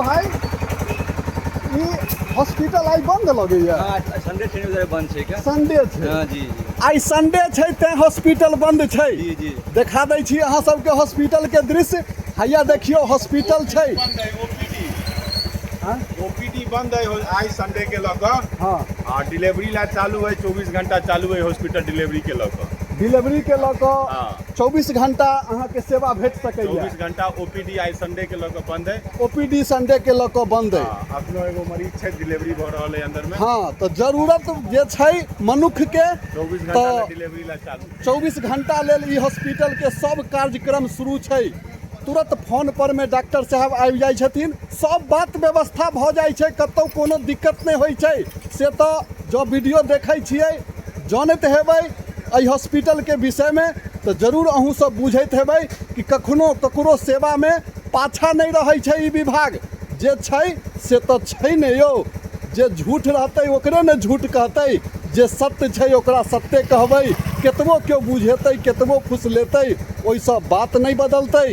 भाई, ई हॉस्पिटल आइ बंद लगैया। हाँ, संडे छै ने, बंद छै क्या? संडे छै। हाँ जी जी। आइ संडे छै तें हॉस्पिटल बंद छै। जी जी। देखा दै छी अहाँ सबके हॉस्पिटल के दृश्य। हैया देखियौ, हॉस्पिटल छै। बंद है ओपीडी। हाँ? ओपीडी बंद है आइ संडे के लऽ कऽ। आ डिलीवरी ला चालू है, 24 घंटा चालू है हॉस्पिटल डिलीवरी के लऽ कऽ। डिलीवरी के लऽ कऽ 24 घंटा अहाँके सेवा भेट सकैया। 24 घंटा ओपीडी आइ संडे के लऽ कऽ बंद है। ओपीडी संडे के लऽ कऽ बंद है। हाँ, अखनो एगो मरीज छै, डिलीवरी भऽ रहल है अंदर में। हँ, तऽ जरूरत जे छै मनुक्ख के 24 घंटा तऽ ला डिलीवरी ला चालू। 24 घंटा लेल ई हॉस्पिटल के सब कार्यक्रम शुरू छै। तुरंत फोन पर में डॉक्टर साहब आबि जाइ छथिन, सब बात व्यवस्था भऽ जाइ छै, कतौ कोनो दिक्कत नहि होइ छै। से तऽ जँ वीडियो देखै छियै, जानैत हेबै एहि हॉस्पिटलके विषयमे, तऽ जरूर अहूँ सब बुझैत हेबै कि कखनो ककरो सेवामे पाछाँ नहि रहै छै ई विभाग। जे छै से तऽ छै ने यौ, जे झूठ रहतै ओकरे ने झूठ कहतै, जे सत्य छै ओकरा सत्य कहबै। केतबो केओ बुझेतै, केतबो फुसलेतै, ओहिसँ बात नहि बदलतै।